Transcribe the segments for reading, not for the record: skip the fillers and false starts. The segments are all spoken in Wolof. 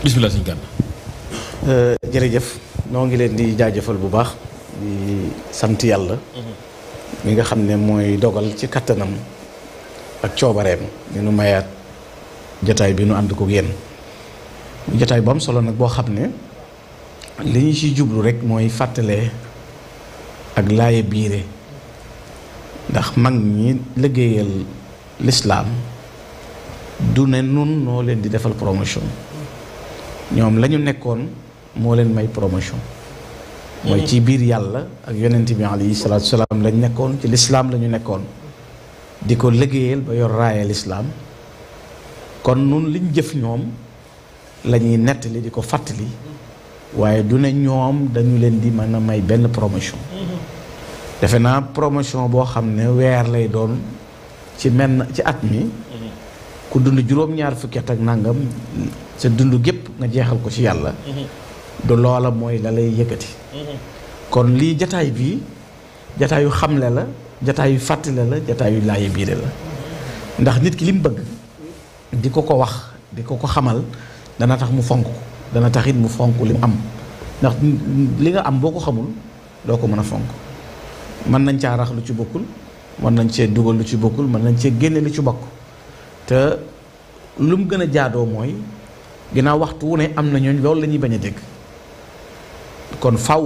bismillah sëñ Gana. jërëjëf noo ngi leen di jaajëfal bu baax di sant yàlla mi nga xam ne mooy dogal ci kattanam ak coobareem ni nu mayaat jataay bi nu ànd ko yéen jataay bu am solo nag boo xam ne li ñu ci jublu rek mooy fàttalee ak laaye biire ndax mag ñi liggéeyal lislaam du ne nun noo leen di defal promotion ñoom la ñu nekkoon moo leen may promotion mooy ci biir yàlla ak yonent bi alayhi salaatu salaam lañ nekkoon ci lislaam la ñu nekkoon di ko liggéeyal ba yor raaya lislaam kon nun liñ jëf ñoom la ñuy nettali di ko fàttali waaye du ne ñoom dañu leen di mën a may benn promotion defe naa promotion boo xam ne weer lay doon ci at mi ku dund juróom-ñaar fukki at ak nangam sa dund gépp nga jeexal ko ci yàlla du loola mooy la lay yëkkati kon lii jataay bii jataayu xamle la jataayu fàttale la jataayu laaye biire la ndax nit ki li mu bëgg di ko ko wax di ko ko xamal dana tax mu fonk ko dana taxit mu fonk li mu am ndax li nga am boo ko xamul doo ko mën a fonk mën nañ caa rax lu ci bokkul mën nañ cee dugal lu ci bokkul mën nañ cee génne lu ci bokk te lu mu gën a jaadoo mooy ginnaaw waxtu wu ne am na ñooñ loolu la ñuy bañ a dégg kon faw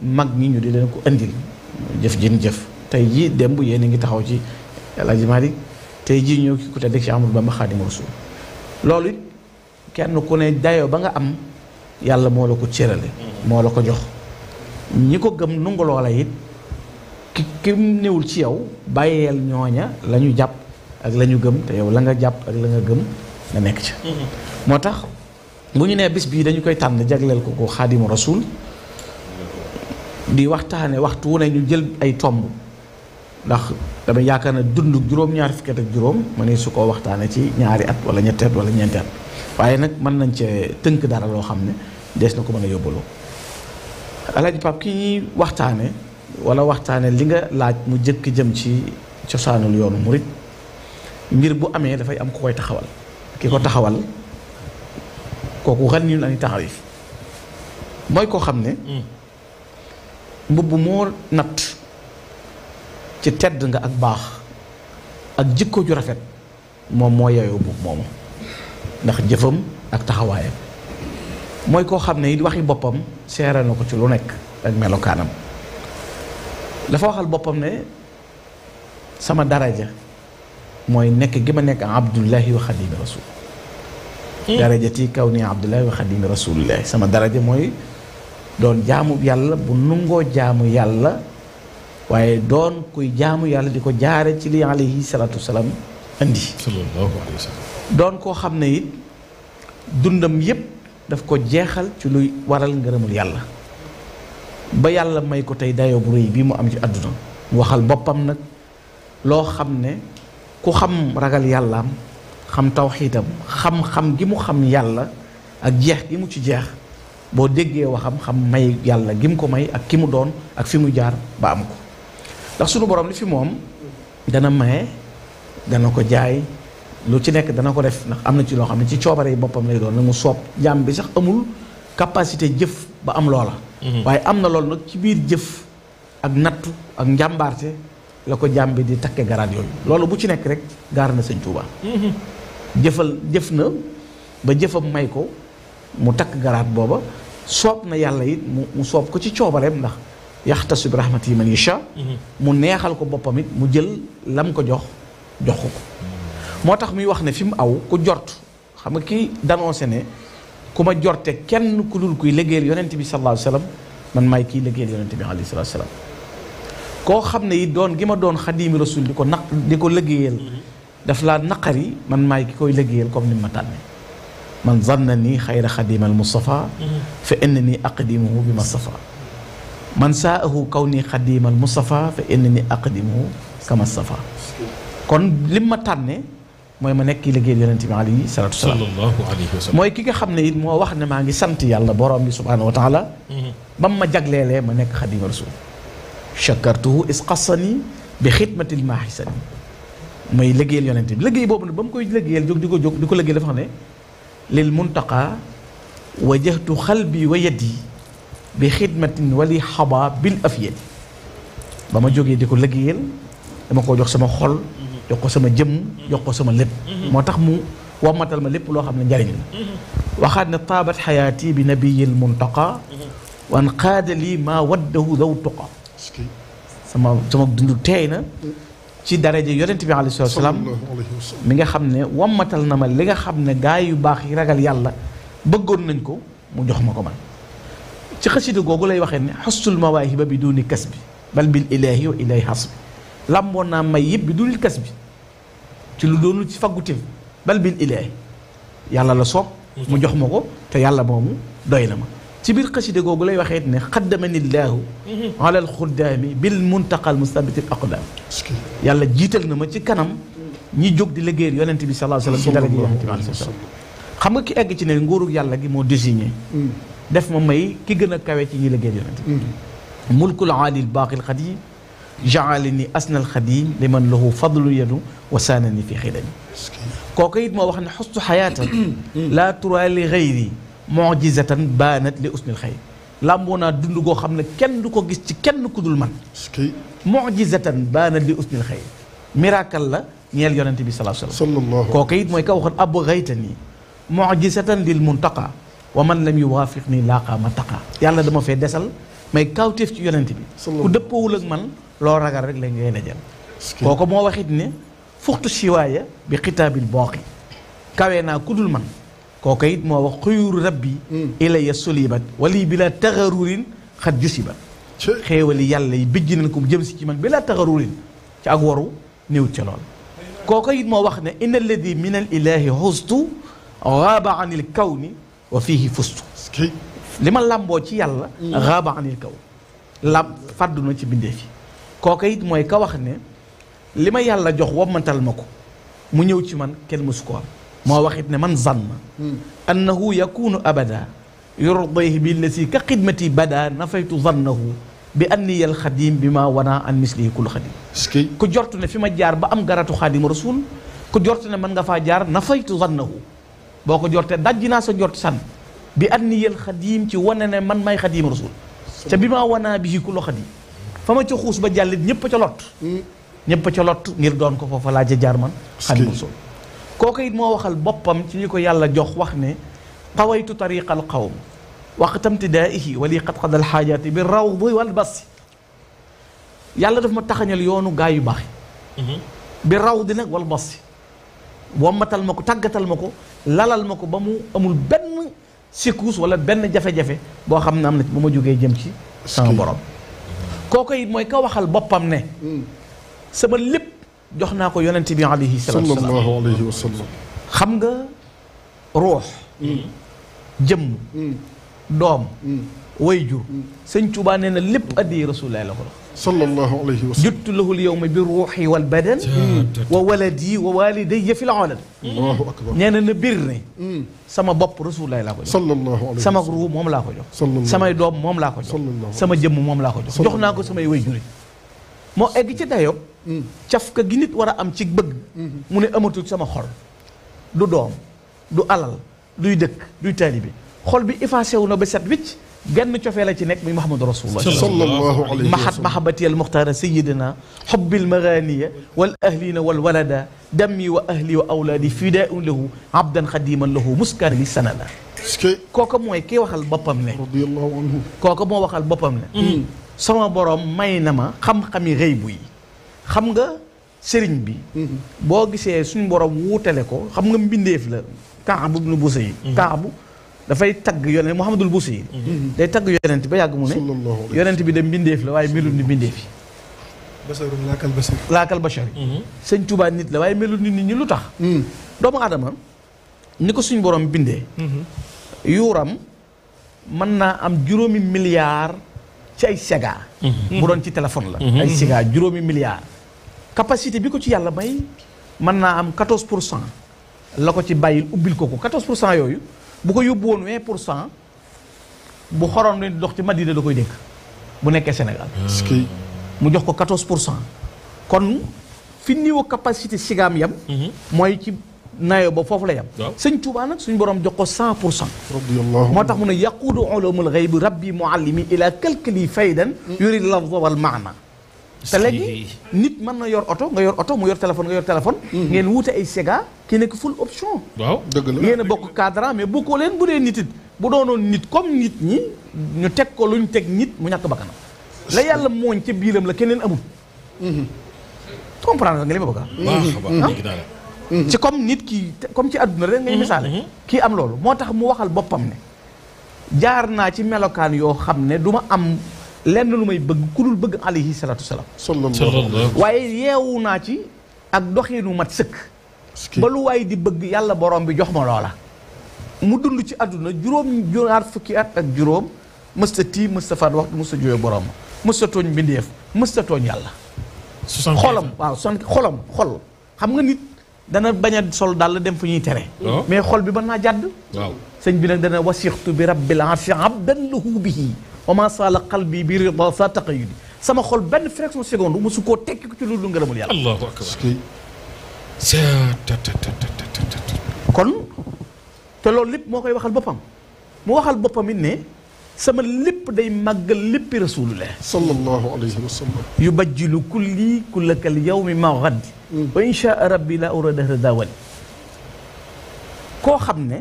mag ñi ñu di leen ko indil jëf jin jëf tey jii démb yéen a ngi taxaw ci El Hadj Malick tey jii ñëw ki ku tedd ci Amadou Bamba Xaadimu Rasuul loolu it kenn ku ne dayoo ba nga am yàlla moo la ko cërale moo la ko jox ñi ko gëm nungu loola it ki newul ci yow bàyyeel ñooña la ñu jàpp ak la ñu gëm te yow la nga jàpp ak la nga gëm nga nekk ca moo tax bu ñu nee bis bii dañu koy tànn jagleel ko Xaadimu Rasuul di waxtaane waxtu wu ne ñu jël ay tomb ndax dama yaakaar ne dund juróom-ñaar fukki at ak juróom ma ne su ko waxtaane ci ñaari at wala ñetti at wala ñeenti at waaye nag mën nañ cee tënk dara loo xam ne dees na ko mën a yóbbaloo Alaaji Pape ki ñuy waxtaane wala waxtaane li nga laaj mu jëkk jëm ci cosaanul yoonu murit mbir bu amee dafay am ku koy taxawal ki ko taxawal kooku xel ñu ani taarif mooy koo xam ne mbubb moo natt ci tedd nga ak baax ak jikko ju rafet moom moo yeyoo mbubb moomu ndax jëfam ak taxawaayam mooy koo xam ne it waxi boppam seere na ko ci lu nekk ak melokaanam dafa waxal boppam ne sama daraja mooy nekk gi ma nekk abdullahi wa xadimi rasul darajati kaw ni abdullahi wa xadimi rasulillahi sama daraja mooy doon jaamu yàlla bu nungoo jaamu yàlla waaye doon kuy jaamu yàlla di ko jaare ci li alayhi salaatu wasalaam indi sallallahu alayhi wa sallam doon koo xam ne it dundam yépp daf ko jeexal ci luy waral ngërëmul yàlla ba yàlla may ko tey dayoo bu rëy bii mu am ci àdduna waxal boppam nag loo xam ne ku xam ragal yàllaam xam tawxiitam xam-xam gi mu xam yàlla ak jeex gi mu ci jeex boo déggee waxam xam may yàlla gi mu ko may ak ki mu doon ak fi mu jaar ba am ko ndax sunu borom li fi moom dana maye dana ko jaay lu ci nekk dana ko def ndax am na ci loo xam ne ci coobare yi boppam lay doon nag mu soob jaam bi sax amul capacité jëf ba am loola waaye am na loolu nag ci biir jëf ak nattu ak njàmbaarte la ko jaam bi di takke garaat yooyu loolu bu ci nekk rek gaar na Sëñ Tuubaa jëf na ba jëfam may ko mu takk garaat booba soob na yàlla it mu soob ko ci coobareem ndax yaxtasu bi rahmatihi man yasha mu neexal ko boppam it mu jël lam ko jox ko moo tax muy wax ne fi mu aw ku jort xam nga kii d'annoncé ne ku ma jorte kenn ku dul kuy liggéeyal yonent bi sallallahu alayhi wa sallam man maay kii liggéeyal yonent bi alayhi salatu wasalam koo xam ne it doon gi ma doon xadiimi rasul di ko liggéeyal daf laa naqari man maay ki koy liggéeyal comme ni ma tànne man zanna nii xayra xadima al Mustafa fa innani aqdimuhu bi Mustafa man saahu kaw nii xadima al Mustafa fa innani aqdimuhu kama Mustafa kon lim ma tànne mooy ma nekk ki liggéeyal yonent bi alayhi salaatu wasalaam sallallahu alayhi wa sallam mooy ki nga xam ne it moo wax ne maa ngi sant yàlla borom bi subhaanahu wa taala ba ma jagleelee ma nekk xadima rasul chakartuhu is qassani bi xidmatil maaxisani mooy liggéeyal yonent bi liggéey boobu nag ba mu koy liggéeyal jóg di ko liggéey dafa xam ne lil muntaqa wajjahtu xalbi wa yadi bi xidmatin wali xaba bil afiyadi ba ma jógee di ko liggéeyal dama ko jox sama xol jox ko sama jëmm jox ko sama lépp moo tax mu wammatal ma lépp loo xam ne njariñ la waxaat ne taabat xayaati bi nabiyil muntaqa wan qaada lii maa waddahu daw tuqa sama dund teey na ci daraja yonent bi alayhi salaam mi nga xam ne wammatal na ma li nga xam ne gaa yu baax yi ragal yàlla bëggoon nañ ko mu jox ma ko man ci xasida googu lay waxee ne xustul mawaahiba bi duni kas bi bal bil ilaahi wa ilaahi hasbi làmboon naa may yëpp bi dunil kas bi ci lu doonul ci faggutif bal bil ilaahi yàlla la soob mu jox ma ko te yàlla moomu doy na ma ci biir xasida googu lay waxee ne xaddamani llaahu ala alxuddaami bil muntaqal mustabitil aqdaam yàlla jiital na ma ci kanam ñi jóg di liggéeyal yonent bi sallallahu alayhi wa sallam ci daraja yonent bi sallallahu alayhi wa sallam xam nga ki egg ci ne nguurug yàlla gi moo désigné def ma may ki gën a kawe ci ñi liggéeyal yonent bi mulkul aalil baaqil xadim jaalani asnal xadim liman lahu fadlu yadu wa saanani fi xidami kooku it moo wax ne xustu xayaatan laa turaa li xayri mujizatan baanat li usnil xayr làmboo naa dund goo xam ne kenn du ko gis ci kenn ku dul man mujizatan baanat li usnil xayr miracle la ñeel yonent bi sallallahu alayhi wa sallam kooku it mooy ka waxoon ab xaytani mujizatan lil muntaqa wa man lam yuwaafiq nii laaqa ma taqa yàlla dama fee desal may kawteef ci yonent bi ku dëppoowul ak man loo ragal rek la ngay dajal kooku moo waxit ne fuxtu siwaaya bi xitaabil booqi kawee naa ku dul man kooku it moo wax xuyuru rabbi ilaya solibat wali bi la taxarurin xat jusibat xéewali yàlla yi bijj nañ ko jëm si ci man bi la taxarurin ci ak waru néewut ca lool kooku it moo wax ne inna alladi min al ilahi xustu gaaba an il kawni wa fiihi fustu li ma làmboo ci yàlla gaaba anil kaw fàddu na ci bindee fi kooka it mooy ka wax ne li ma yàlla jox wammantal ma ko mu ñëw ci man kenn mësu ko am moo wax it ne man zanna annahu yakunu abada yurdayhi bi lasi ka xidmati bada nafaytu zannahu bi anniya alxadim bi ma wana an mislihi kul xadim ku jortu ne fi ma jaar ba am garatu xadim rasul ku jortu ne mën nga faa jaar nafaytu zannahu boo ko jortee dajji naa sa jort san bi anniyal xadiim ci wane ne man may xadiim rasul ca bi maa wanaa bi ku lo xadiim fa ma ca xuus ba jàllit ñëpp a ca lot ñëpp a ca lot ngir doon ko foofa laa ca jaar man xadiim rasul kooku it moo waxal boppam ci li ko yàlla jox wax ne tawaytu tariqal qawm waqtamtidaihi wali qad-qadal xaajaati bi rawdi wal basi yàlla daf ma taxañal yoonu gaa yu baax bi rawdi nag wal basi wommatal ma ko tàggatal ma ko lalal ma ko ba mu amul benn sikkuus wala benn jafe-jafe boo xam ne am na ba ma jógee jëm ci sama borom kooku it mooy ka waxal boppam ne sama lépp jox naa ko yonent bi alayhi sallallahu alayhi wa sallam xam nga ruux jëmm doom wayjur sëñ Tuubaa nee na lépp addi rasulullah la ko dox sallallahu alayhi wa sallam juttu lahu al-yawma bi ruuxi wal badan wa waladi wa walidayya fil alad allahu akbar nee na bir ne sama bopp rasulullah laa ko jox sallallahu alayhi sama ruux moom laa ko jox samay doom moom laa ko jox sama jëmm moom laa ko jox jox naa ko samay wayjur moo egg ci dayob cafka gi nit war a am ci bëgg mu ne amatul sama xol du doom du alal duy dëkk duy taalibe xol bi effacé wu na ba set wicc genn cofee la ci nekk muy Muhammadu Rasulullah sallallahu alayhi wa sallam mahat mahabati al muxtaara sayidina xubbil maganiya wal ahlina wal walada dammi wa ahli wa awlaadi fidaun lahu abdan xadiman lahu muskar li sanada kooka mooy kii waxal boppam ne radiyallahu anhu kooka moo waxal boppam ne sama borom may na ma xam-xami rëy bu yi xam nga sëriñ bi boo gisee suñ borom wuutale ko xam nga mbindeef la Kaab ibnu Busayr Kaab dafay tagg yonent Muhammadul Busayri day tagg yonent ba yàgg mu ne yonent bi de mbindeef la waaye melul ni mbindeef yi basarun laakal bashari sëñ Tuubaa nit la waaye melul ni nit ñi lu tax doomu aadama ni ko suñ borom bindee yuuram mën naa am 5 milliards ci ay siga bu doon ci téléphone la ay siga 5 milliards capacité bi ko ci yàlla may mën naa am 14% la ko ci bàyyil ubbil ko 14% yooyu bu ko yóbbu woon 20% bu xoroon ni dox ci Madina da koy dégg bu nekkee Sénégal mu jox ko 14% kon fi niveau capacité sigaam yam mooy ci nayo ba foofu la yam waaw sëñ Tuubaa nag suñu borom jox ko 100%. radiyallahu moo tax mu ne yaquudu ulumul ghaybi rabbi muallimi ila kalkali faydan yuri lafza wal maana. te léegi nit mën na yor oto nga yor oto mu yor téléphone nga yor téléphone. ngeen wuute ay Sega ki nekk full option. waaw dëgg la yéen a bokk cadran mais bokkoo leen bu dee nit it bu doonoon nit comme nit ñi ñu teg ko luñ teg nit mu ñàkk bakkanam la yàlla mooñ ca biiram la keneen amul. comprendre nga li ma bëgg a. baax a baax dégg naa la. ci comme nit ki comme ci àdduna rek ngay misaale. kii am loolu moo tax mu waxal boppam ne jaar naa ci melokaan yoo xam ne du ma am lenn lu may bëgg ku dul bëgg alayhi salaatu salaam. sallallahu waaye yeewu naa ci ak doxiinu mat sëkk. ba lu waay di bëgg yàlla borom bi jox ma loola. mu dund ci àdduna juróom-ñaar fukki at ak juróom mësta tii mësta faat waxtu mësta jóoy borom mësta tooñ mbindeef mësta tooñ yàlla. xolam waaw xolam xol xam nga nit dana bañ a sol dal dem fu ñuy tere. mais xol bi mën naa jàdd. waaw sëñ bi nag dana wasixtu bi rabbil arshi abdan lahu bihi wa ma sala qalbi bi rida sa taqayudi sama xol benn fraction seconde mosu koo tekki ko ci loolu ngërëmul yàlla. allahu akbar. kon te loolu lépp moo koy waxal boppam mu waxal boppam it ne sama lépp day màggal léppi rasulullah sallallahu alayhi wa sallam. yubajjilu kulli kullakal yawmi ma ghad wa insha rabbi la urada dawali koo xam ne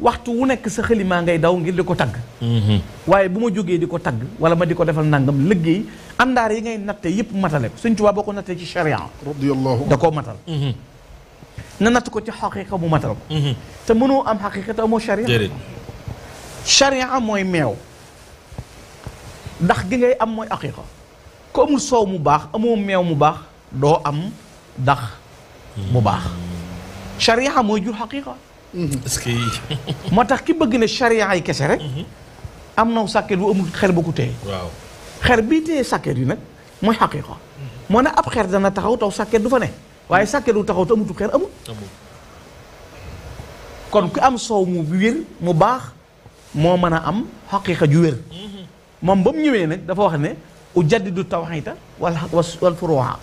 waxtu wu nekk sa xalimaa ngay daw ngir di ko tagg. waaye bu ma jógee di ko tagg wala ma di ko defal nangam liggéey àndaar yi ngay natte yëpp matale ko Sëñ Tuubaa boo ko nattee ci charia radiyallahu da koo matal. na natt ko ci xaqiqa mu matal ko. te mënoo am xaqiqa te amoo charia. charia mooy meew ndax gi ngay am mooy xaqiqa ko amul soow mu baax amoo meew mu baax doo am dax bu baax. charia mooy jur xaqiqa. est-ce que. moo tax ki bëgg ne charia ay kese rek. am naw sàkket bu amul xel bu ko téye. waaw xer bii téye sàkket yi nag mooy xaqiqa. moo ne ab xer dana taxaw taw sàkket du fa ne. waaye sàkket du taxaw te amutu xer amul. kon ku am soow mu wér mu baax moo mën a am xaqiqa ju wér. moom ba mu ñëwee nag dafa wax ne ujaddidu tawxiida wal furuuha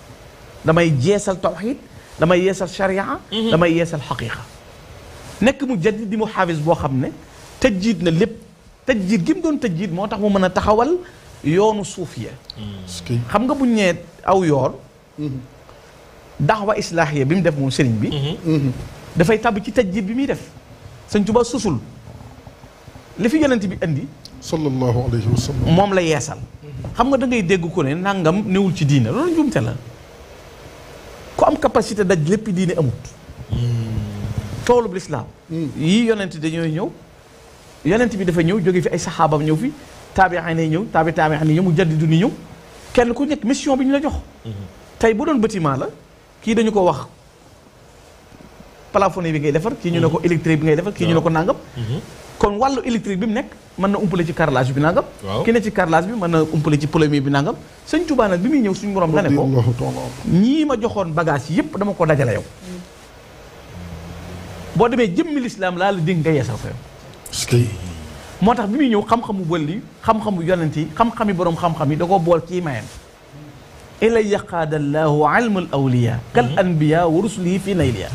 damay jeesal tawxiid damay yeesal charia. damay yeesal xaqiqa. nekk mu jaddid di mu xaafis boo xam ne tëjjiit na lépp tëjjiit gi mu doon tëjjiit moo tax mu mën a taxawal yoonu suufiya. xam nga bu ñu nee aw yoon. daxwa islaahiya bi mu def moom sëriñ bi. dafay tabb ci tëjjiit bi muy def. Sëñ Tuubaa susul li fi yonent bi indi. sallallahu alayhi wa sallam. moom la yeesal. xam nga da ngay dégg ko ne nangam newul ci diine loolu njuumte la ku am capacité daj lépp diine amut. toolub lislaam yii yonent dañooy ñëw yonent bi dafa ñëw jóge fi ay saxaabam ñëw fi taabi'in ñëw taabi'in ñëw mu jaddidu ni ñëw kenn ku nekk mission bi ñu la jox. tey bu doon bâtiment la kii dañu ko wax plafonnier bi ngay defar kii ñu ne ko électrique bi ngay defar kii ñu ne ko nangam. kon wàllu électrique bi mu nekk mën na umpale ci carrelage bi nangam. ki ne ci carrelage bi mën na umpale ci plombier bi nangam. Sëñ Tuubaa nag bi muy ñëw suñu borom la ne ko ñii ma joxoon bagage yépp dama ko dajale yow. boo demee jëmmi lislaam laa la dégg nga yeesal ko yow. moo tax bi muy ñëw xam-xamu wëlli xam-xamu yonent yi xam-xami borom xam-xam yi da koo bool kii mayam ilay yaqaadallahu ilmul awliya kal anbiya wa rusulihi fi nayliya.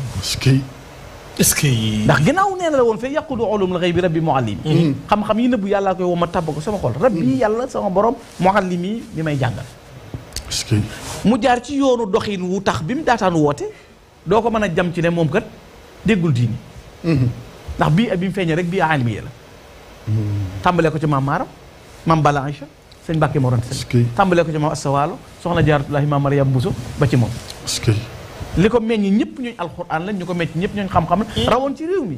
est-ce que. ndax ginnaaw nee na la woon fee yaqudu ulumul ghaybi rabbi muallim. xam-xam yi nëbbu yàllaa koy woo ma tabb ko sama xol. rabbi yàlla sama borom muallim yi bi may jàngal. mu jaar ci yoonu doxin wu tax bi mu daataan woote doo ko mën a jam ci ne moom kat déggul diini. ndax bii ak bi mu feeñee rek bii alimiya la. tàmbalee ko ci maam Maaram maam Bala Aïcha sëñ Mbàkke Mor Anta Sali tàmbalee ko ci maam Astawaalo soxna Jaaratullaahi maam Mariam Bousso ba ci moom. li ko meññ ñëpp ñooñ alxuraan lañ ñu ko meññ ñëpp ñooñ xam-xam la rawoon ci réew mi.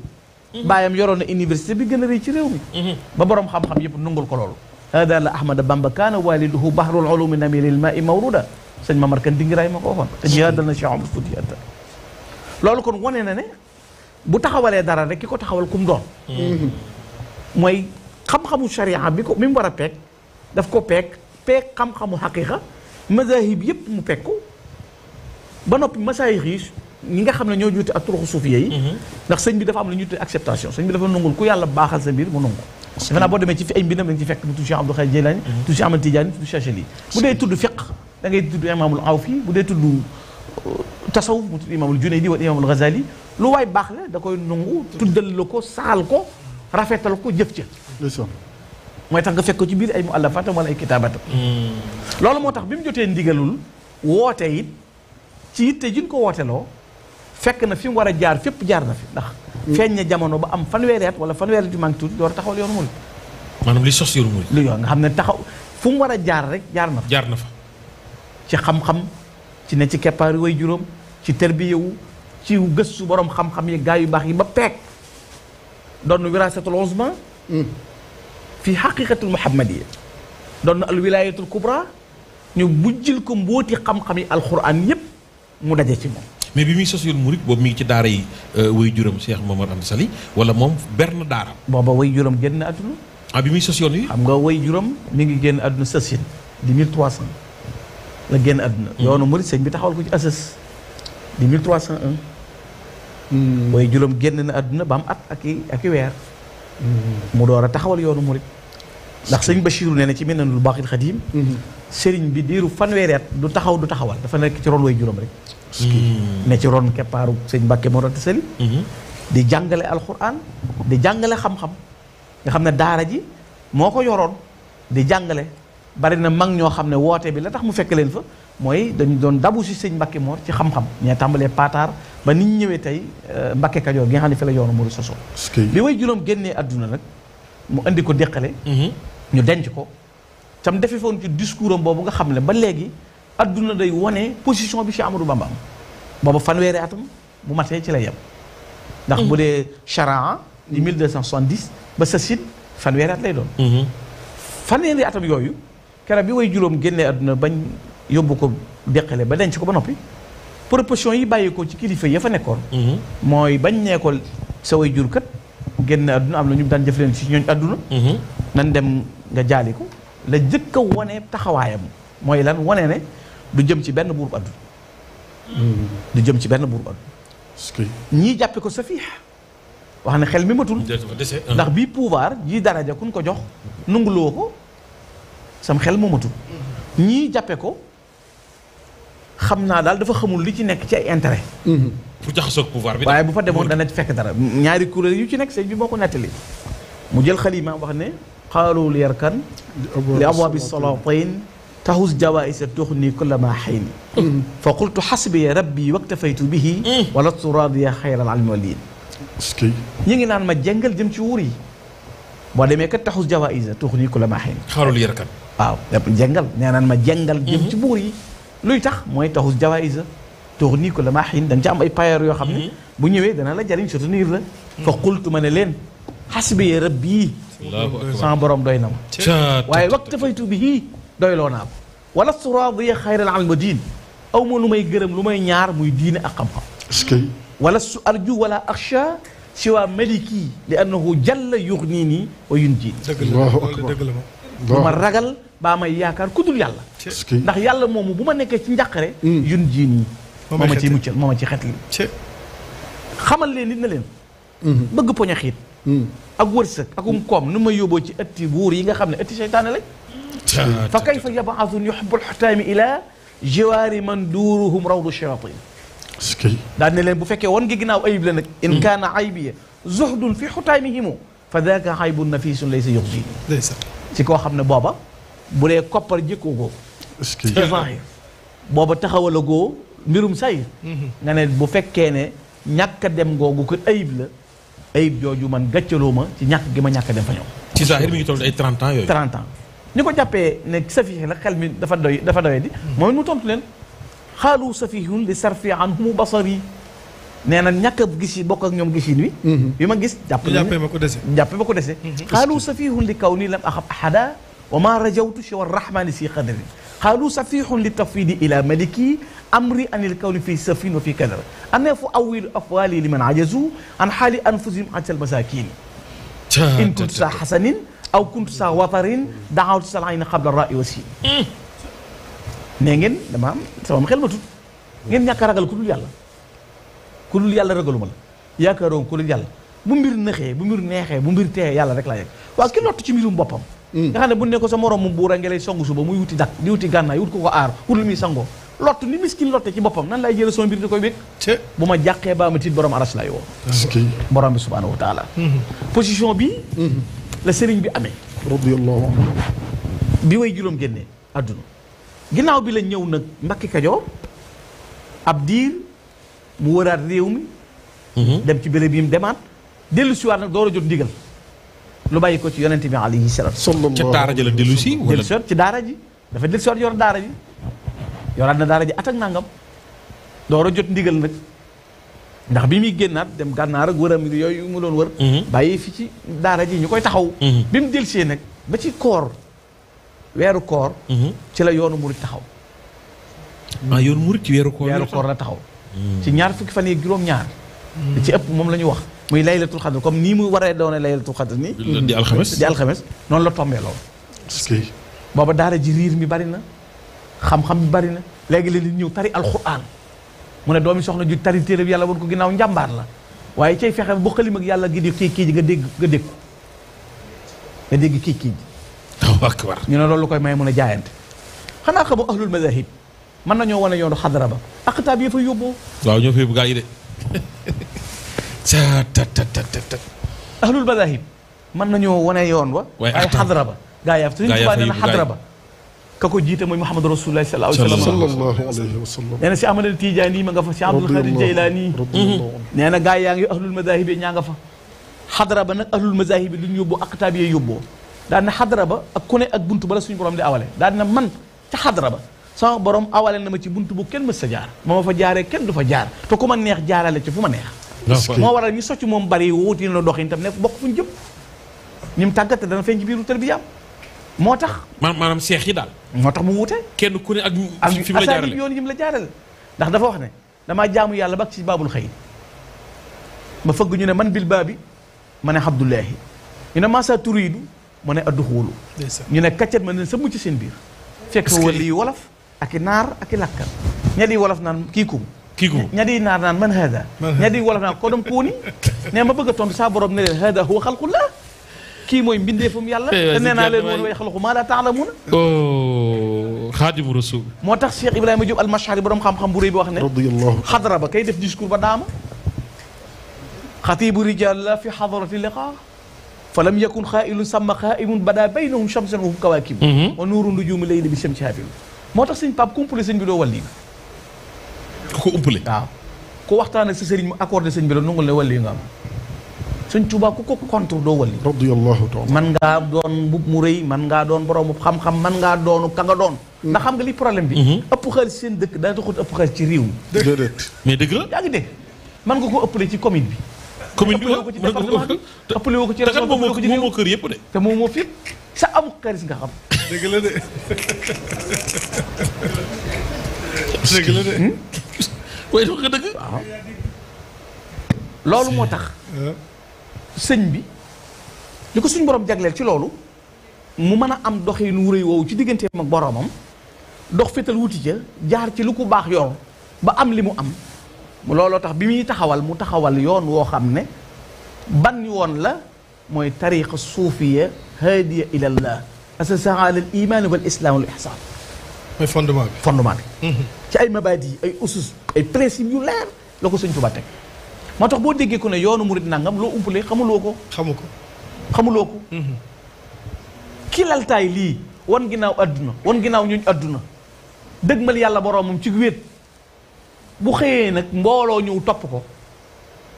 baayam yoroon na université bi gën a rëy ci réew mi. ba borom xam-xam yëpp nungul ko loolu. hada la Ahmada Bamba kaana waliduhu bahrul ulumi namilil ma'i mawruda sëñ Mamar Kan Dingiraay ma ko waxoon. te jihaadal na Cheikh Omar Fouti Anta loolu kon wane na ne bu taxawalee dara rek ki ko taxawal kum doon. mooy xam-xamu sharia bi ko mi mu war a peeg daf ko peeg xam-xamu xaqiqa mazahib yëpp mu peeg ko ba noppi masaayix yi ñi nga xam ne ñoo juute ak turuxu suufiya yi. ndax sëñ bi dafa am lu ñuy tuddee acceptation sëñ bi dafa nungul ku yàlla baaxal sa mbir mu nungu. defe naa boo demee ci fi ay mbindam dañ ci fekk mu tudd Cheikh Abdou Khadir Jilani tudd Cheikh Ahmad Tidiane tudd Cheikh Chali bu dee tudd fiqh da ngay tudd Imaamul Awfi bu dee tudd tasawuf mu tudd Imaamul Junaydi wala Imaamul Ghazali lu waay baax la da koy nungu tuddal la ko saal ko rafetal ko jëf ca mooy tax nga fekk ko ci biir ay muallafatam wala ay kitaabatam loolu moo tax bi mu jotee ndigalul woote it ci yitte jiñ ko wooteloo fekk na fi mu war a jaar fépp jaar na fi ndax feeñ na jamono ba am fanweeri at wala fanweeri at yu manqué tuuti door taxawal yoonu murid maanaam li sos yoonu murid li yoon nga xam ne taxaw fu mu war a jaar rek jaar na fa jaar na fa ci xam-xam ci ne ci keppaari way juróom ci terbiyewu ci gëstu borom xam-xam yi gaa yu baax yi ba peek doon wiraasatul uzma fi xaqiqatul muhammadiyya doon al wilayatul kubra ñu bujjil ko mbooti xam-xam yi alquran yépp mu daje ci moom mais bi muy sos yoonu murid boobu mi ngi ci daara yi way juróom Cheikh Momar Anta Sali wala moom bern daara booba way juróom génn àdduna bi muy sos yoon yi xam nga way juróom mi ngi génn àdduna sësin di 1300 la génn àdduna yoonu murid sëñ bi taxawal ko ci asas di 1301 way juróom génn na àdduna ba am at ak i weer mu door a taxawal yoonu murid ndax sëñ Bachiru nee na ci Minanul Baaxil Xadiim sëriñ bi diiru fanweeri at du taxawal dafa nekk ci ron way juróom rek ne ci ron keppaaru sëñ Mbàkke Mor Anta Sali di jàngale alxuraan di jàngale xam-xam nga xam ne daara ji moo ko yoroon di jàngale bari na mag ñoo xam ne woote bi la tax mu fekk leen fa mooy dañu doon dabu si sëñ Mbàkke Mor ci xam-xam ñee tàmbalee paataar ba nit ñu ñëwee tey Mbàkke Kajoor gi nga xam ne fi la yoonu murid sosoo bi way juróom génnee àdduna nag mu indi ko déqale ñu denc ko tam defe foon ci discours am boobu nga xam ne ba léegi adduna day wone position bi Cheikh Amadou Bamba am booba fanweeri atam bu matee ci lay yem ndax bu dee charaa di 1270 ba sa sit fanweeri at lay doon fanweeri atam yooyu keroog bi way juróom génnee adduna bañ yóbbu ko déqale ba denc ko ba noppi proposition yi bàyyi ko ci kilifa ya fa nekkoon mooy bañ nee ko sa way jur kat génn adduna am na ñu daan jëf leen ci ñooñ adduna nan dem nga jaali ko la jëkk a wone taxawaayam mooy lan wone ne du jëm ci benn buurub adduna du jëm ci benn buurub adduna ñii jàppe ko safiix wax ne xel mi matul ndax bii pouvoir ji daraja kun ko jox nunguloo ko sam xel mu matul ñii jàppe ko xam naa daal dafa xamul li ci nekk ci ay intérêt pour jaxasoo ak pouvoir bi waaye bu fa demoon dana fekk dara ñaari kuréel yu ci nekk sëñ bi moo ko nettali mu jël xalima wax ne xaalu li yarkan li abwaabi salatin tahus jawaisa tuxni kulla ma xayni fa qultu xasbiya rabbi waktafaytu bihi wala turadiya xayral almi waliin ñi ngi naan ma jàngal jëm ci wuur yi boo demee kat tahus jawaisa tuxni kulla ma xayni xaalu li yarkan waaw jàngal nee naan ma jàngal jëm ci buur yi luy tax mooy tahus jawaisa tuxni kulla ma xayni da nga ci am ay payoor yoo xam ne bu ñëwee dana la jariñ soutenir la fa qultu ma ne leen xasbiya rabbi sama borom doy na ma waaye waktafaytu bihi doyloo naa ko wala suraadiya xayral almi wa diin aw ma lu may gërëm lu may ñaar muy diine ak xam-xam wala su arju wala axsha siwa maliki li annahu jalla yuxnini wa yunjini dëgg la bu ma ragal baa may yaakaar ku dul yàlla ndax yàlla moomu bu ma nekkee ci njàqare yunjini moo ma ciy muccal moo ma ci xetli xamal leen nit na leen bëgg poña xiit ak wërsëg akum koom nu ma yóbboo ci ëtti buur yi nga xam ne ëtti seytaane lañ fa kayfa yabaatun yuhibbul xutaami ila jiwaari man duuruhum rawdu shayatin daan ne leen bu fekkee woon ngi ginnaaw ayib la nag in kaana aybiya zuhdun fi xutaamihimu fa daaka aybun nafisun laysa yuxzi ci koo xam ne booba bu dee koppar jëkkoo goo ci zahir booba taxawala goo mbirum sayir nga ne bu fekkee ne ñàkk a dem googu ko ayib la ayib jooju man gàccaloo ma ci ñàkk gi ma ñàkk a dem fa ñëw ci zahir mi ngi toll ay 30 ans yooyu 30 ans ni ko jàppee ne safiix la xel mi dafa doye di moom mu tontu leen xaalu safihun li sarfi anhumu basari nee na ñàkk a gis yi bokk ak ñoom gisin wi bi ma gis jàppe ma ko dese xaalu safihun li kaw nii lam axab ahada wa ma rajawtu si war rahmani si qadari xaalu safihun li tafwidi ila maliki amri anil kawni fi safin wa fi kadar anne fu awilu afwali liman ajazu an xaali anfusihim antal masakin in kuntu sa xasanin aw kuntu sa watarin daawtu sa ayna qabla ra'i wa siin ne ngeen dama am sama xel ma tut ngeen ñàkk a ragal ku dul yàlla ragaluma la yaakaaroon ku dul yàlla bu mbir nëxee bu mbir neexee bu mbir teexee yàlla rek laa yegg waaw ki lott ci mbirum boppam nga xam ne bu ne ko sa morom mu buura nge lay songu suba muy wuti dak di wuti gànnaay wut ko ko aar wut lu muy sangoo lott ni miskin lotte ci boppam nan lay jële sama mbir di koy wékk bu ma jàqee baa ma tiit borom aras lay woo borom bi subhaanahu wa taala position bi la sëriñ bi amee radiyallahu anhu bi way juróom génnee àdduna ginnaaw bi la ñëw nag Mbàkke Kajoor ab diir mu wëraat réew mi dem ci béréb yi mu demaat dellu siwaat nag door a jot ndigal lu bàyyi ko ci yonente bi alayhi salaam ca daara ja la dellu si wala dellu siwaat ci daara ji dafa dellu siwaat yor daara ji yoraat na daara ji at ak nangam door a jot ndigal nag ndax bi muy génnaat dem gànnaar ak wëram yooyu mu doon wër bàyyi fi ci daara ji ñu koy taxaw bi mu delsee nag ba ci koor weeru koor ci la yoonu murit taxaw yoonu murit ci weeru koor la taxaw ci ñaar fukki fan yi juróom-ñaar li ci ëpp moom la ñu wax muy laylatul xadr comme nii mu waree doone laylatul xadr nii di alxames noonu la tombee loolu booba daara ji riir mi bari na xam-xam bi bari na léegi la li ñëw tari alxuraan mu ne doomi soxna ju tari téere bi yàlla woon ko ginnaaw njàmbaar la waaye cay fexe bu xalim ak yàlla gi di kii ji nga dégg kii ji akbar ñu ne loolu lu koy may mën a jaayante xanaa xamu ahlul madahib mën nañoo wane yoonu xadara ba aqtaab yi fa yóbboo waaw ñoo fa yóbbu gaa yi de ahlul madahib mën nañoo wane yoon wa waaye xadara ba gaa yaa fa Sëriñ Tuubaa nee na xadara ba ka ko jiite mooy Muhammadu Rasulullah sallallahu alayhi wa sallam nee na si Ahmad Tijaani ma nga fa si Abdul Xaadir Jaylaani nee na gaa yaa ngi ahlul madahib ñaa nga fa xadara ba nag ahlul madahib lu ñu yóbboo aqtaab yi yóbboo daan na xadara ba ak ku ne ak buntu bala suñu borom di awale daan na man ca xadara ba sama borom awale na ma ci buntu bu kenn mës sa jaar ma fa jaaree kenn du fa jaar te ku ma neex jaarale ci fu ma neex moo waral ñi socc moom bari wuti na doxin tam ne bokk fu ñu jëm ñi mu tàggate dana feeñ ci biiru tarbiyaam moo tax maanaam seex yi daal moo tax mu wuute kenn ku ne ak fi mu la jaarale yoon yi mu la jaarale ndax dafa wax ne damaa jaamu yàlla ba ci baabul xëy ma fëgg ñu ne man bil baabi ma ne Abdullahi ñu ne masa turiidu mu ne adduxuulu ñu ne kaccet ma ne sa mucc seen biir fekk wala yi wolof ak i naar ak i lakkal ña di wolof naan kiikum ña di naar naan man hada ña di wolof naan ko dem kuuni ne ma bëgg a tontu saa borom ne leen hada huwa xalqullah kii mooy mbindeefum yàlla te nee naa leen woon way xalqu maa laa taalamuuna xaadimu rasul moo tax Cheikh Ibrahima Diop al-Mashari borom xam-xam bu rëy bi wax ne xadra ba kay def discours ba daama xatibu rijal la fi xadarati liqa fa lam yakun xaailun sama xaa'imun bada baynahum shamsun wa hum kawaakib wa nuuru nujumi layli bi shamsi hafilu moo tax sëñ Pape ku umpale sëñ bi doo walli ku ko umpale waaw ku waxtaan ak sa sëriñ mu accordé sëñ bi la nungul ne walli nga am sëñ Tuubaa ku ko contre doo walli radiyallahu taala man ngaa doon mbub mu rëy man ngaa doon boroomu xam-xam man ngaa doonu ka nga doon ndax xam nga li problème bi ëpp xaalis seen dëkk daa taxut ëpp xaalis ci réew mi déedéet mais dëgg la yaa ngi dégg man nga ko ëppale ci commune bi commune bi ko ci département bi ëppale woo ko ci région moom moo kër yëpp de te moom moo fi sa amu xaalis nga xam dëgg la de dëgg la de waaye dafa nga dëgg waaw loolu moo tax sëñ bi li ko suñu borom jagleel ci loolu mu mën a am doxin wu rëy woowu ci digganteem ak boromam dox fetal wuti ca jaar ci lu ko baax yor ba am li mu am looloo tax bi muy taxawal mu taxawal yoon woo xam ne ban yoon la mooy tariqa suufiya haadiya ilallah asasa ala al iman wal islam wal ihsan mooy fondement bi ci ay mabadi ay usus ay principe yu leer la ko sëñ Tuubaa teg moo tax boo déggee ko ne yoonu murid nangam loo umpale xamuloo ko ki laltaay lii wan ginnaaw adduna wan ginnaaw ñuñ adduna dëgmal yàlla boroomam ci wéet bu xëyee nag mbooloo ñëw topp ko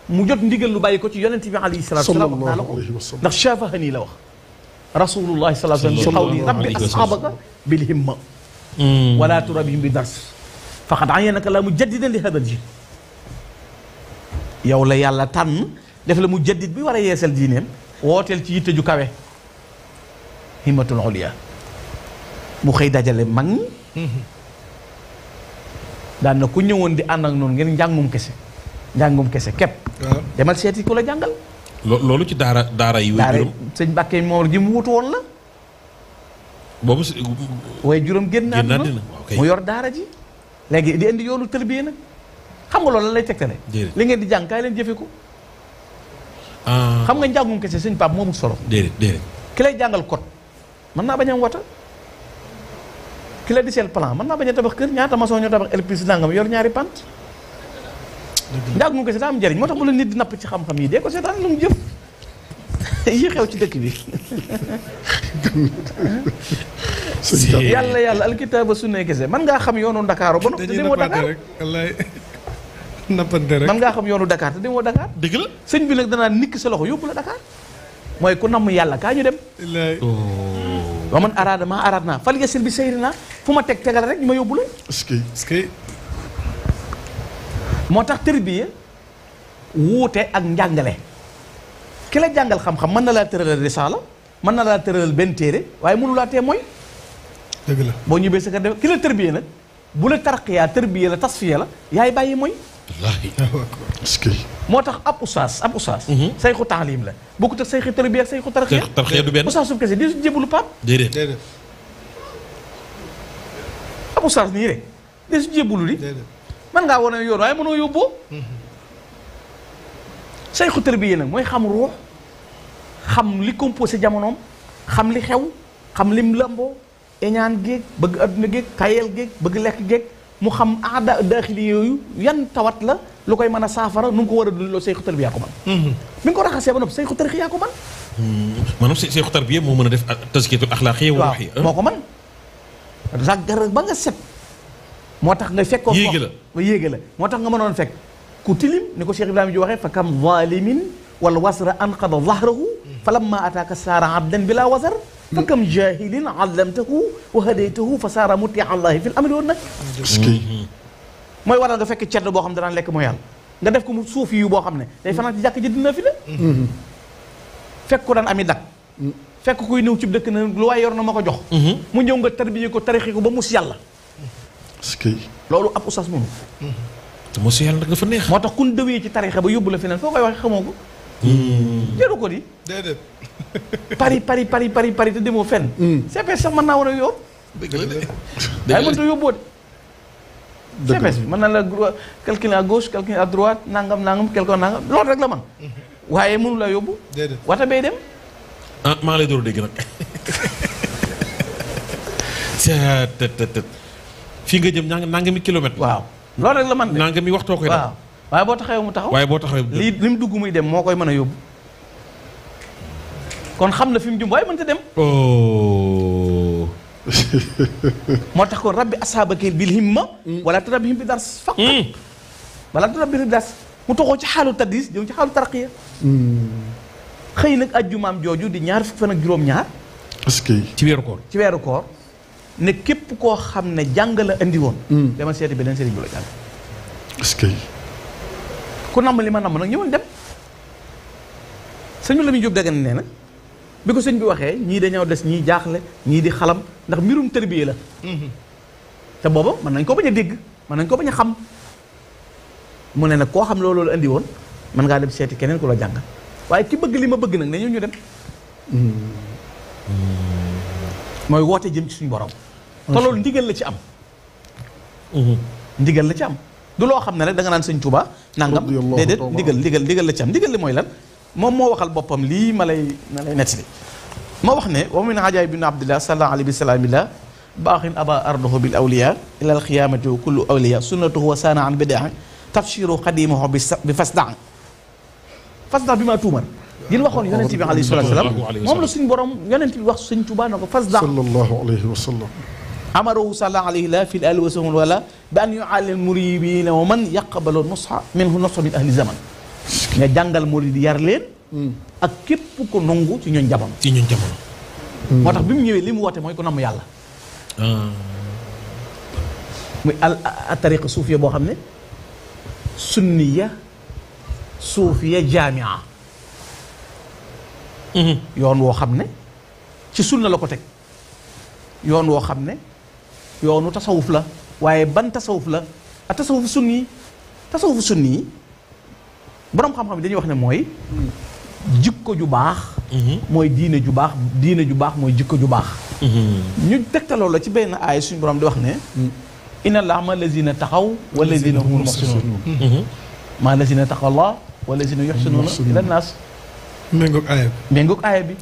mu jot ndigal lu bàyyi ko ci yonent bi alayhi salaatu wa salaam wax naa la ko ndax shafahani la wax rasulullahi sallallahu alayhi wa sallam xawli rabbi asxaabaka bil himma wala turabihim bi dars faqad ayyanaka la mujaddidan li hadal ji yow la yàlla tànn def la mu jaddid bi war a yeesal diineem wooteel ci yitte ju kawe himmatul uliya mu xëy dajale mag ñi daan na ku ñëwoon di ànd ak noonu ngeen njàngum kese képp demal seeti ku la jàngal loolu ci daara yi way juróom sëñ Mbàkke moom ji mu wutu woon la boobu way juróom génn àdduna mu yor daara ji léegi di indi yoonu tërbiye nag xam nga loolu la lay tegtale li ngeen di jàng kaay leen jëfe ko xam nga njàngum kese sëñ Pape moomu solo déedéet ki lay jàngal code mën naa bañ am wata ki la di seel plan mën naa bañ a tabax kër ñaata maçon ñoo tabax LPC nangam yor ñaari pant njaag mu ko seetaan am njëriñ moo tax bu la nit di napp ci xam-xam yi dee ko seetaan lu mu jëf yi xew ci dëkk bi yàlla alkitaaba sunna kese man ngaa xam yoonu Dakar ba noppi te demoo Dakar rek wallaay nappante rek man ngaa xam yoonu Dakar te demoo Dakar dëgg la sëñ bi nag danaa nikk sa loxo yóbbu la Dakar mooy ku namm yàlla kaa ñu dem wa man araada maa araad naa fal yasir bi sayri naa fu ma teg tegal rek ñu ma yóbbu la est-ce que moo tax tërbiya wuute ak njàngale ki la jàngal xam-xam mën na laa tëralal risaala mën na laa tëralal benn téere waaye mënu laa tee mooy dëgg la boo ñibbee sa kër def ki la tërbiya nag bu la tarqiyaa tërbiya la tasfiya la yaay bàyyi mooy wallaahi est-ce que moo tax ab usaas sayxu taalim la bokkut ak sayxu tërbiya ak sayxu tarqiya tarqiya du benn usaas suuf kese di su jébbalu paap déedéet ab usaas nii rek di su jébbalu di man ngaa wane yoon waaye mënoo yóbboo sayxu tërbiya nag mooy xam ruux xam li composé jamonoom xam li xew xam lim lamboo eñaan géeg bëgg adduna géeg kayel géeg bëgg lekk géeg mu xam aada daaxili yooyu yan tawat la lu koy mën a saafara nu ngi ko war a dund loolu sayxu tërbiya ko man mi ngi ko raxasee ba noppi sayxu tarqiya ko man maanaam sayxu tarbiya moo mën a def tazkiyatul axlaaqiyya wa ruuhiyya moo ko man raggar ba nga set moo tax nga fekkoon yéege la moo tax nga mënoon fekk ku tilim ni ko Cheikh Ibrahima ji waxee fa kam zalimin wal wasra anqada zahrahu fa lamma ataaka saara abdan bila wasar fa kam jahilin allamtahu wa hadaytahu fa saara muti allahi fil amri woon nag mooy waral nga fekk cedd boo xam ne danaan lekk mooy yàlla nga def ko mu suufi yu boo xam ne day fanaan ci jàkk ji dina fi la fekk ko daan ami dak fekk kuy ñëw ci dëkk na lu waay yor na ma ko jox mu ñëw nga tarbiye ko tarixi ko ba mus yàlla loolu ab oustaz moom te mus yàlla nag dafa neex moo tax kun dëwee ci tarixa ba yóbbu la feneen foo koy waxee xamoo ko jëru ko di déedéet pari te demoo fenn CPS sax mën naa war a yor waaye mënta yóbboo de CPS bi mën na la quelqu'un à gauche quelqu'un à droite nangam quelqu'un nangam loolu rek la man waaye mënu la yóbbu wata bay dem maa ngi lay door a dégg nag fii nga jëm nangami kilomètre waaw loolu rek la man de nangami waxtoo koy waaw waaye boo taxawee mu taxaw waaye boo taxawee lii li mu dugg muy dem moo koy mën a yóbbu kon xam na fi mu jëm waaye mënta dem moo tax kon rabbi asaabaka bil himma wala turabbihim bi dars faqat wala turabbihim bi dars mu toxoo ci xaalu tadris jëm ci xaalu tarqiya xëy nag ajjumaam jooju di ñaar fukk fan ak juróom-ñaar est-ce que ci weeru koor ne képp koo xam ne jàng la andi woon dama seeti beneen sëriñ bu la jàng est-ce que ku namm li ma namm nag ñëwal dem sëñ la muy jóg daggan nee na bi ko sëñ bi waxee ñii dañoo des ñii jaaxle ñii di xalam ndax mbirum tërbiye la te booba mën nañ ko bañ a dégg mën nañ ko bañ a xam mu ne nag koo xam loolu la andi woon mën ngaa dem seeti keneen ku la jàngal waaye ki bëgg li ma bëgg nag ne ñu dem mooy woote jëm ci suñu borom te loolu ndigal la ci am ndigal la ci am du loo xam ne rek da nga naan sëñ Tuubaa nangam déedéet ndigal la ci am ndigal li mooy lan moom moo waxal boppam lii ma lay nettali moo wax ne wa min ajaayib ibn abdillah sallallahu alayhi wa sallamillah baaxin aba ardahu bil awliya ila al qiyamati wa kullu awliya sunnatuhu wa sana an bidaa tafsiru qadimahu bi fasda bi maa tuumar din waxoon yonent bi alayhi salatu wasalam moom la suñ borom yonent bi wax sëñ Tuubaa na ko fasda sallallahu alayhi wa sallam amarahu sallallahu alayhi la fi al wa sallam wala bi an yu'allim muribina wa man yaqbalu nusha minhu nusha min ahli zaman nga jàngal murid yar leen ak képp ko nangu ci ñooñ jamono moo tax bi mu ñëwee li mu woote mooy ko namm yàlla muy al tariqa suufiya boo xam ne sunniya suufiya jaamia yoon woo xam ne ci sunna la ko teg yoon woo xam ne yoonu tasawuf la waaye ban tasawuf la ak tasawufu sunni yi boroom xam-xam yi dañuy wax ne mooy jikko ju baax mooy diine ju baax mooy jikko ju baax ñu tegtaloo la ci benn aay suñu borom di wax ne inna allaha ma lazina taxaw wa lazina humul muhsinun ma lazina taxaw allah wa lazina yuhsinuna ila naas méngoog aaya bi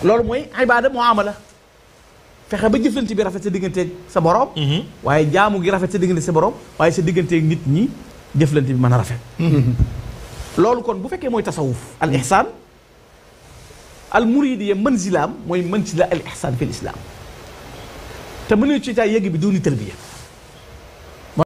loolu mooy ibaada muamala fexe ba jëflante bi rafet sa digganteeg sa borom. waaye jaamu gi rafet sa diggante sa borom waaye sa digganteeg nit ñi jëflante bi mën a rafet. loolu kon bu fekkee mooy tasawuf al ihsaan al muridiya manzilaam mooy manzila al ihsaan fil islam te mënuñu ci taa yegg bi duuni tarbiya